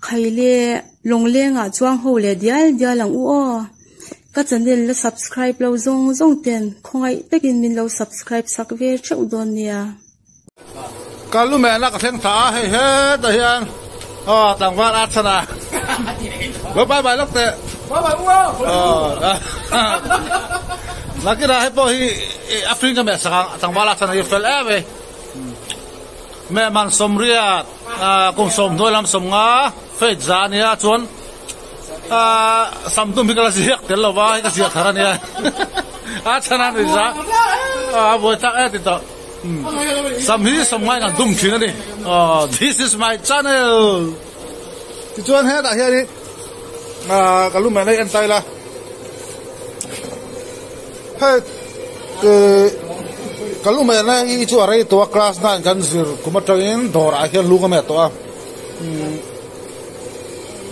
Khaile lawnglengah chuang ho leh dial dial ang u aw. Ka channel la subscribe lo zawng zawng ten khawngaih takin min lo subscribe sak ve theuh dawn nia. Ka lu mehna ka thleng thla a hei hetah hian aw tlangval a chhan a lo bye bye lawk teh nakinah hei pawh hi a fing ka meh sak ang tlangval a chhan hi fel em mai meh man sawmriat kum sawm hnuai lam sawm nga fate za a nia chuan sam dum hi ka la ziak tel lo va hei ka ziah thar a nia a chhan a nuih za a buai tak e ti tawh. Sam hi sam ngai kan dum thin a ni. This is my channel. Tichuan hetah hianin ka lu mehna hi en ta ila. Hei ka lu mehna hi chu a rei tawh a class 9 kan zir kum atangin dawrah hian lu ka meh tawh a.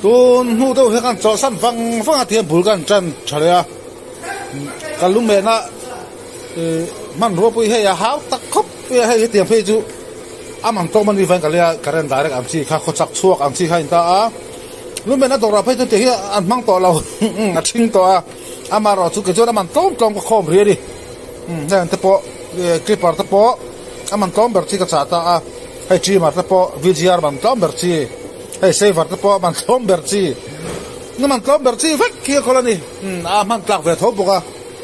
Tun hnu deuh hian kan chawlhsan vang vang a tihian bul kan tan tha leh a. Ka lu mehna Hmanrua pawh hi hei a hau tak khawp mai a, hei hetiang phei chu a man tlawm a ni vang ka lei a, current direct ang chi kha khawchak chhuak ang chi kha a in ta a, lumen a dawrah phei chuan tih hi an hmang tawh lo a thing tawh a, amaherawh chu kei chuan a man tlawm tlawm ka khawm rih a ni, heng te pawh clipper te pawh a man tlawm ber chi ka chah ta a, hei trimmer te pawh V G R man tlawm ber chi, hei saver te pawh a man tlawm ber chi, a man tlawm ber chi vek khi a khawl a ni, a hman tlak ve tho bawk a.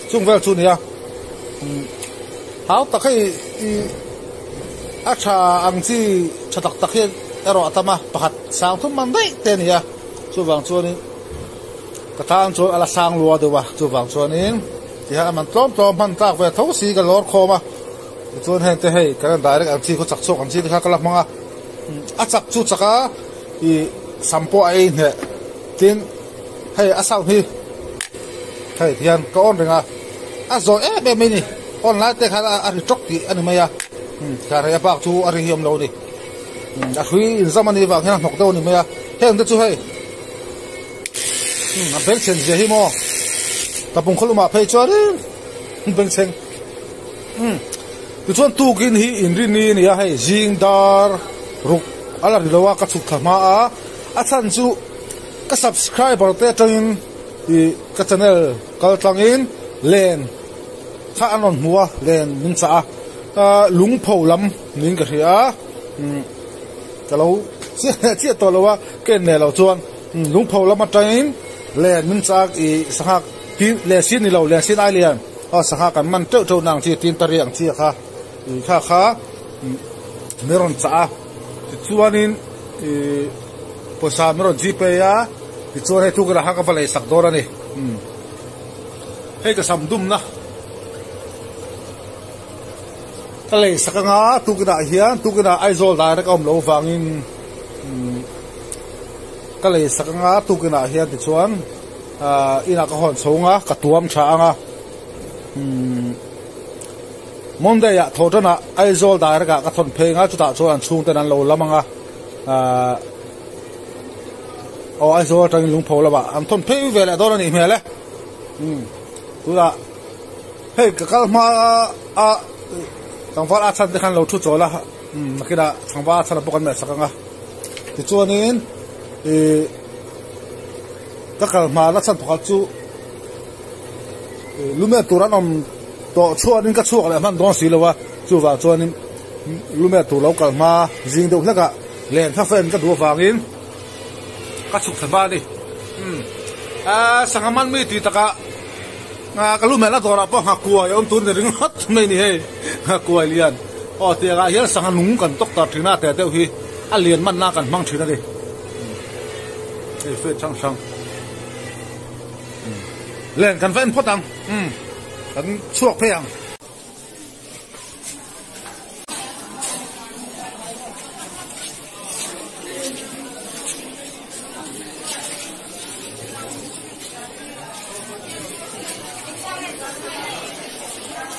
Chung vel chu nia hau tak hei i a tha ang chi tha tak tak hi erawh a tam a pakhat sang thum man daih te a ni a chuvang chuanin ka tan chuan a la sang lua deuh a chuvang chuanin tihian a man tlawm tlawm hman tlak ve tho si ka lawr khawm a tichuan heng te hei kan direct ang chi khaw chak chhuak ang chi te kha ka la hmang a a chak chu chak a ih sam pawh a ei hneh tin. Hei a sound hi hei tihian ka on reng a, a zawi em em mai ni, on lai te khan a ri tawk tih a ni mai a, thla rei a bak chu a ri hi awm lo a ni, a hrui inzam a nih vang hian a hnawk deuh a ni mai a, heng te chu hei a bengchhen zia hi maw tapung khawlumah phei chuanin bengchheng tichuan tukin hi inrinni a ni a hei zing dar ruk a la ri lo a ka chhuk thla hma a, a chhan chu. Ka subscriber te atangin ih ka channel kal tlangin len kha an rawn hmu a len min chah a ah lungpho lam niin ka hria a umm ka lo chiah leh chiah tawh lo a ka en leh loh chuan lungpho lam atangin len min chah a ih sangha tin len sin ni lo len sin ai lian aw sangha kan man teuh teuh na ang chi tin tari ang chi kha ih kha kha min rawn chah a tichuanin ih. Pawisa min rawn gpay a, tichuan hei tukverh ah khan ka va lei sak dawn a ni. Umm hei ka sam dumna ka lei sak anga tukverh ah hian tukverh ah Aizawl direct a awm loh vangin umm ka lei sak anga tukverh ah hian tichuan ah inah ka hawn chho anga ka tuam tha anga umm Monday ah thaw tan ah Aizawl direct ah ka thawn phei anga chutah chuan an chhungten an lo lam anga. Ahh aw Aizawl atangin lungpho lamah an thawn phei ve leh dawn a nih hmel e umm tunah hei ka kal hma a tlangval a chhan te khan lo thu chawl a umm nakinah tlangval a chhan ah pawh kan melh sak ang a tichuanin ihh ka kal hma la chhan pakhat chu ih lumen tur an awm tawh chhuanin ka chhuak leh hman dawn si lo a chuvang chuanin. Lumet tur lo kal hma zing deuh hlek ah len kha fan ka duh avangin ka chhuk thla hma a ni. Umm aaa sangha man mi tih takah aaa ka lumelh a dawrah pawh nghakuai a awm tur ni ringawt mai ni hei nghakuai lian aw tiangah hian sangha nung kan tawk tar thin a teh deuh hi a lian man nan kan hmang thin a ni. Hei fan hrang hrang len kan va en phawt ang umm kan chhuak phei ang.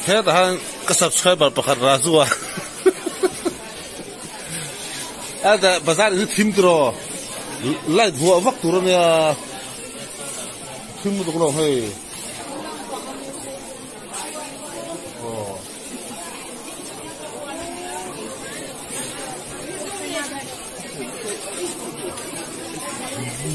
Hetah hian ka subscriber pakhat Raju a hetah bazar in hi thim tiraw light vuah vak tur ania thim lutuk lo hei. Thế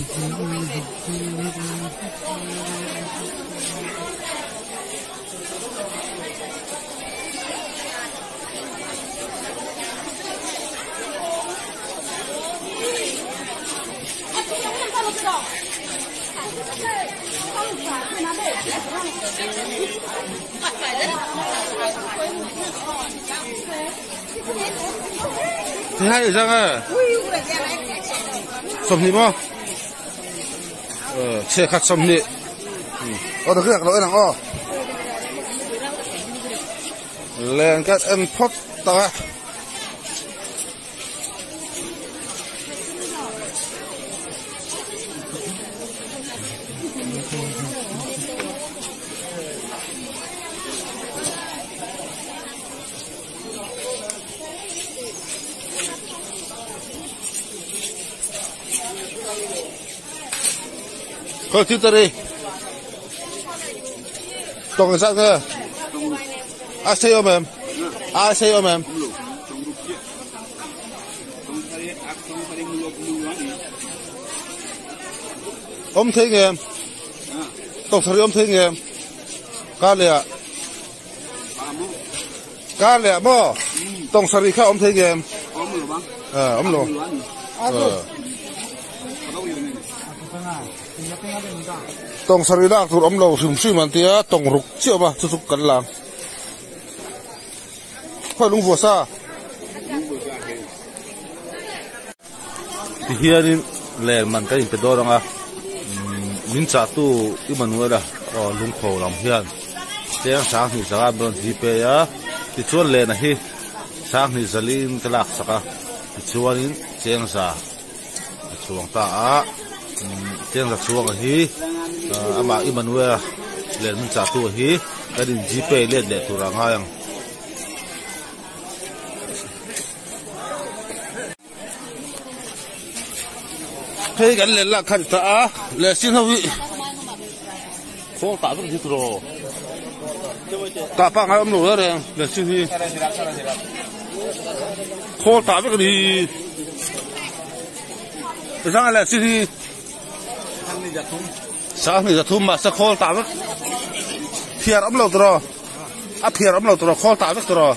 hay ra nghe sầm nhỉ mà xe khát sầm nhỉ ở đó cái lỗi nào о lên các em phốt ta Khơi thiếu ta đi. Tông cái sao cơ? Ai xây ôm em? Ai xây ôm em? Ôm thế nghe em? Tông thari ôm thế nghe em? Cá lẹ. Cá lẹ bò. Tông thari khá ôm thế nghe em? Ôm luôn. Tông sari lak tur om lo hrim hrim an tia tawng ruk chiah ba chu chu kan lang khawi lung vua sa ti hianin len man kan inpe dawn anga min chah tu i manuela aw lungkho lam hian cheng sang hnih zaka an rawn gpay a tichuan len a hi sang hnih zalin ka lak sak a tichuanin cheng za a chhuang ta a. Cheng za chhuang a hi amah Emmanuel leh min chah tu hi kan in gpay let leh tur a ngai ang. Hei kan len lah khan ta a leh sin ho hi khawl tah vek hi turaw tah pah ngai awm lo reng leh sin hi khawl tah vek a ni. Zang leh chi hi sanghnih zathum mahse khawl tah vek phiar awm lo tawh a phiar awm lo tawh khawl tah vek tawh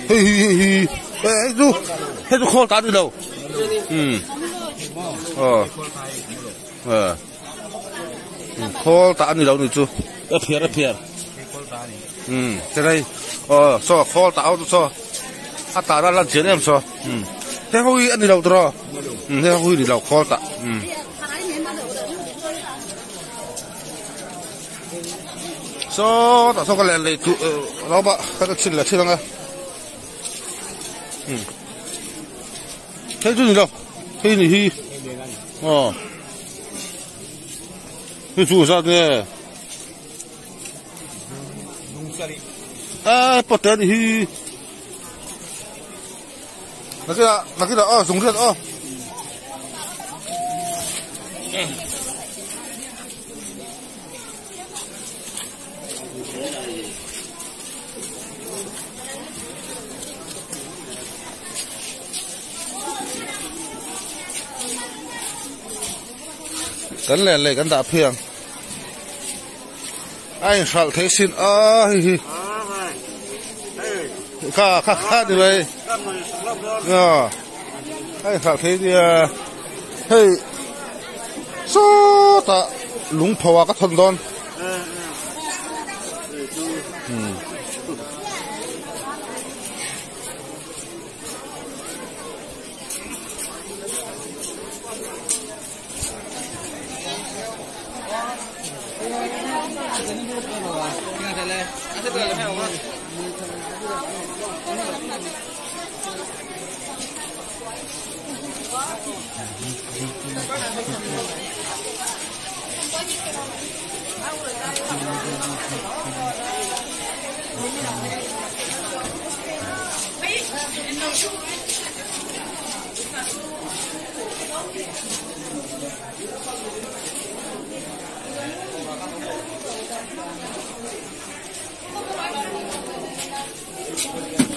hei hi hei hi hei chu hei chu khawl tah a ni lo um aw khawl tah a ni lo ni chu a phiar a phiar um chennai aw saw khawl tah ho chu saw a tah a lan chian em saw um he ho hi a ni lo tawh um he ho hi a ni lo khawl tah um saw tah saw ka len lei chu lo ba ka chhin leh chhin ang a um hei chu ni lo hei ni hi aw hei chu zat nge a pawt a ni hi nakina nakina aw zung riat aw kan len leh kan dah phei ang a inhralh theih sin a hei hi kha kha kha ni mai a inhralh theih nia hei sawtah lungpho ah ka thawn dawn.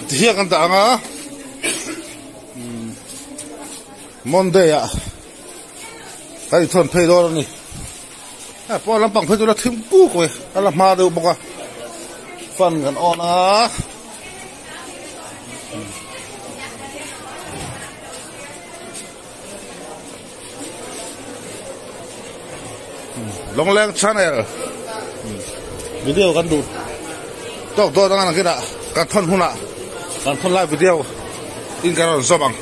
Tihian kan dah ang a. Monday ah kan inthawn phei dawn a ni. Hei pawn lampang phei chu la thim kuk mai a la hma deuh bawk a fan kan on a. Longleng channel video kan duh tawk dawn anga nakinah kan thawn hunah kan thawn lai video in kan rawn zawm ang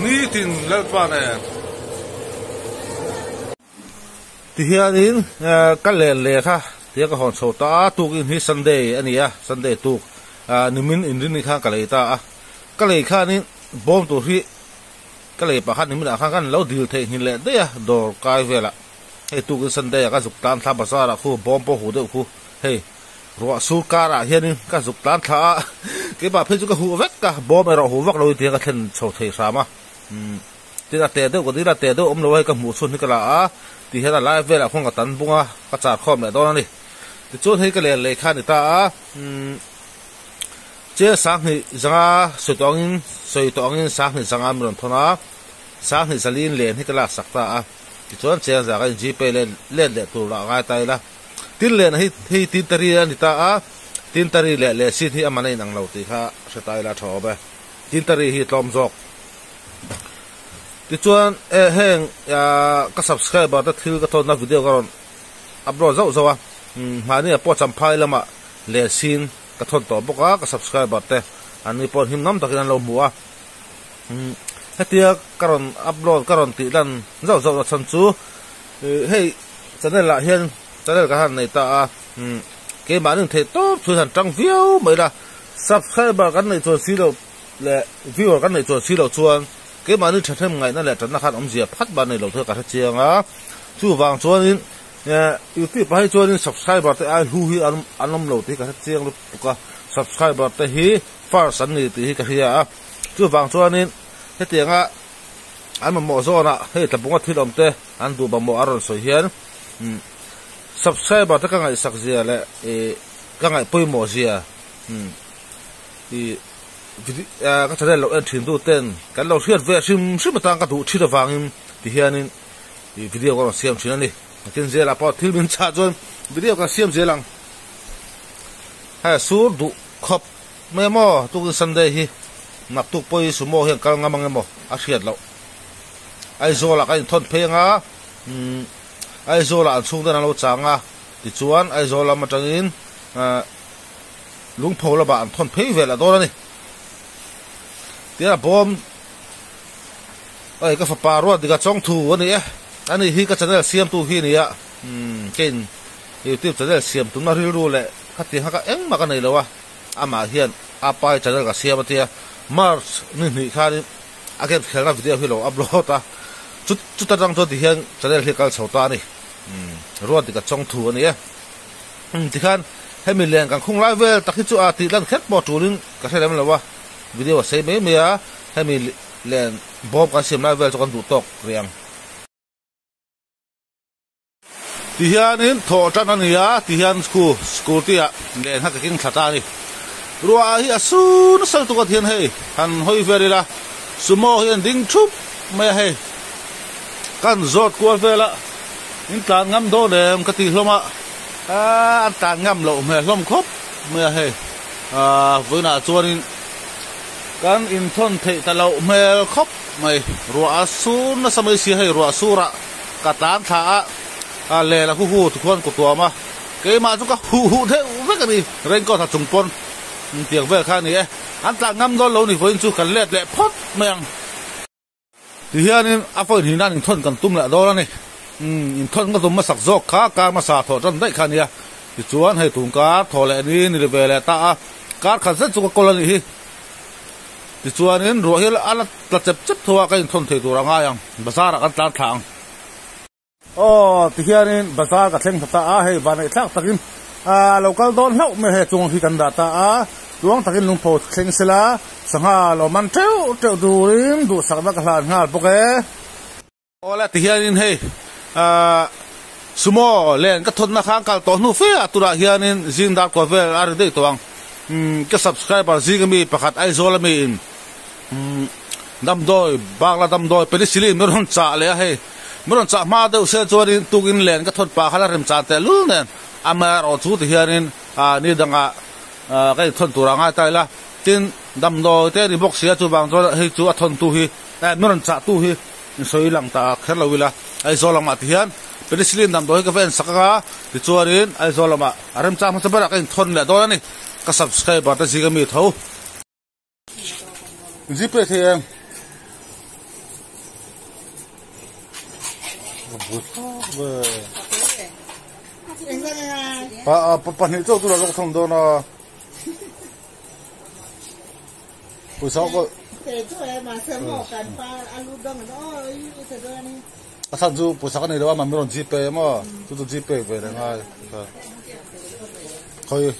nitin lalpa nen tihianin ka len leh kha tia ka hawn chho ta a tukin hi Sunday a ni a Sunday tuk nimin inrinni khan ka lei ta a ka lei khanin bawm tur hi Ka lei pakhat ni minah khan kan lo dil theih nghin leh daih a, dawr kai velah hei tukin Sunday ah ka zuk tlan thla bazar ah khu bawm pawh huh deuh khu hei ruah sur kar ah hianin ka zuk tlan thla a, keimah phei chu ka huh vek a, bawm erawh huh vak lo in tihian ka thlen chho thei hram a, umm tin a te deuh ka dil a te deuh awm lo a hei ka hmuh chhun hi ka la a, tihian a lai velah khuan ka tan bung a, ka char khawm leh dawn a ni, tichuan hei ka len lei kha a ni ta a, umm. Che Sanghnih zanga sawi tawh angin sawi tawh angin Sanghnih zanga min rawn thawn a, Sanghnih zaliin len hi ka lak sak ta a, tichuan cheng zah ka in Gpay let let leh tur lah ngai ta ila. Tin len hi hei tin tari a ni ta a, tin tari leh leh sin hi a man a inang lo tih kha hre ta ila tha awm e. Tin tari hi tlawm zawk. Tichuan e heng ka subscriber te thil ka thawnna video ka rawn upload zauh zauh a, mahni ah pawh champhai lamah leh sin Ka thawn tawh bawk a, ka subscriber te an ni pawh hlim ngam takin an lo hmu a. Umm hetia ka rawn upload ka rawn tih lan zauh zauh na chhan chu hei channel ah hian channel ka han nei ta a, umm keimahni in theih tawp thu hian han tang viau mai la, subscriber kan neih chuan si loh leh viewer kan neih chuan si loh chuan keimahni thahnem ngaihna leh tanna khan awmzia phat ban nei lo thei ka hre chiang a, chuvang chuanin Youtube ah hi chuanin subscriber te ai hlu hi an awm lo tih hi ka hre chiang lutuk a, subscriber te hi first an ni tih hi ka hria a, chuvang chuanin hetianga an mamawh zawnah hei tlabunga thil awm te an duh mamawh a rawn sawi hian subscriber te ka ngaihsak zia leh ih ka ngaih pawimawh zia ih ka channel lo en thin tu ten kan lo hriat ve hrim hrim atan ka duh thin avangin ti hianin. Ih video ka rawn siam thin a ni. Tin zelah pawh thil min chah chuan video kan siam zel ang. Hei sur duh khawp mai maw tukin Sunday hi naktuk pawh hi sumo hian kal ngam ang emaw a hriat loh. Aizawl ah kan inthawn phei anga umm Aizawl ah an chhung ten an lo chang a tichuan Aizawl lam atangin ah lungpho lamah an thawn phei vel a dawn a ni. Tia bawm. Hei ka fapa ruat dik a chawng thu a ni e, ani hi ka channel siam tu hi a ni a, umm keiin youtube channel siam tumna rilru leh khatiang kha ka engmah ka nei lo a, amah hian a pa hi channel ka siam a tia, March ni hnih khanin a game khelna video hi lo upload a, chut chut atang chuan tihian channel hi a kal chho ta a ni, umm ruat dik a chawng thu a ni e, umm tikhan hemi len kan khung lai vel tak hi chu a tih lan kher pawh tulin ka hre lem lo a, video a sei mai mai a, hemi. Len bawm kan siam lai vel chu kan duh tawk rih ang. Tihianin thawh tan a ni a, tihian khu scooty ah len kha ka keng thla ta a ni. Ruah hi a su nasa lutuk a tihian hei han hawi vel ila sumo hi an ding thup mai a hei. Kan zawt kual vel a, in tlan ngam dawn em ka tih hlawm a, an tlan ngam loh hmel hlawm khawp mai a hei. Vawiinah chuanin. Kan inthawn theih ta loh hmel khawp mai. Ruah a sur nasa mai si hei ruah surah ka tlan thla a, a len a hu hu ti khuan ku tuam a, keimah chu ka huh huh deuh vek a ni, raincoat ha chung pawn tiang vel kha a ni e. An tlan ngam dawn lo ni vawiin chu kan let leh phawt mai ang. Tihianin a phone hi nan inthawn kan tum leh dawn a ni. Umm, inthawn ka tum hmasak zawk kha kar hmasa thawh tan daih kha a nia. Tichuan hei tun kar thawh leh ni ni ve leh ta a, kar khat zet chu ka kawl a nih hi. Tichuanin ruah hi a la tla chep chep tho a, ka inthawn thei tur a ngai ang, bazar ah kan tlan thla ang. Aw, tihianin bazar ka thleng ta ta a, hei van eih thlak takin a lo kal dawn hlauh mai hei chung hi kan dah ta a, tluang takin lungpho thleng sela sangha lo man teuh teuh turin duhsakna ka hlan nghal bawk e. Aw le, tihianin hei ah sumo len ka thawtna kha an kal tawh hnu fe a, tunah hianin zing dar kuah vel a ri daih tawh ang, umm ka subscriber zing ami pakhat Aizawl ami in umm. Damdawi bakla damdawi penicillin min rawn chah leh a hei. Min rawn chah hma deuh se chuanin tukin len ka thawt pah khan a rem chah teh lul nen amaherawh chu ti hianin ah ni dangah ah ka inthawn tur a ngai ta ila. Tin damdawi te a ni bawk si a chuvang chuan hei chu a thawntu hi eh min rawn chah tu hi insawi lang ta kher lo ila. Aizawl lamah ti hian penicillin damdawi hi ka va en sak anga tichuanin Aizawl lamah a remchang hmasa berah ka inthawn leh dawn a ni. Ka subscriber te zinga mi tho. Gpay thei em? Pa pahnih chauh chu la thawm dawn a. Pawisa ko. A chhan chu pawisa ka nei lo a mami rawn gpay emaw chu chu gpay ve leh ngai. Khawi.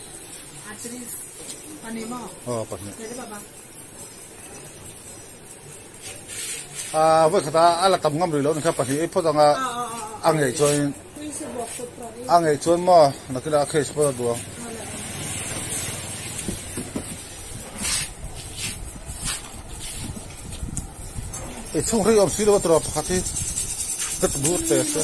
Aw pahnih. A vawi khat a a la tam ngam rih lo ni kha pahnih ei phawt anga a ngei chuan a ngei chuan maw nakinah a case pawh a duh ang. Ei chhung rei awm si lo a tawrh pakhat hi ka bur te se.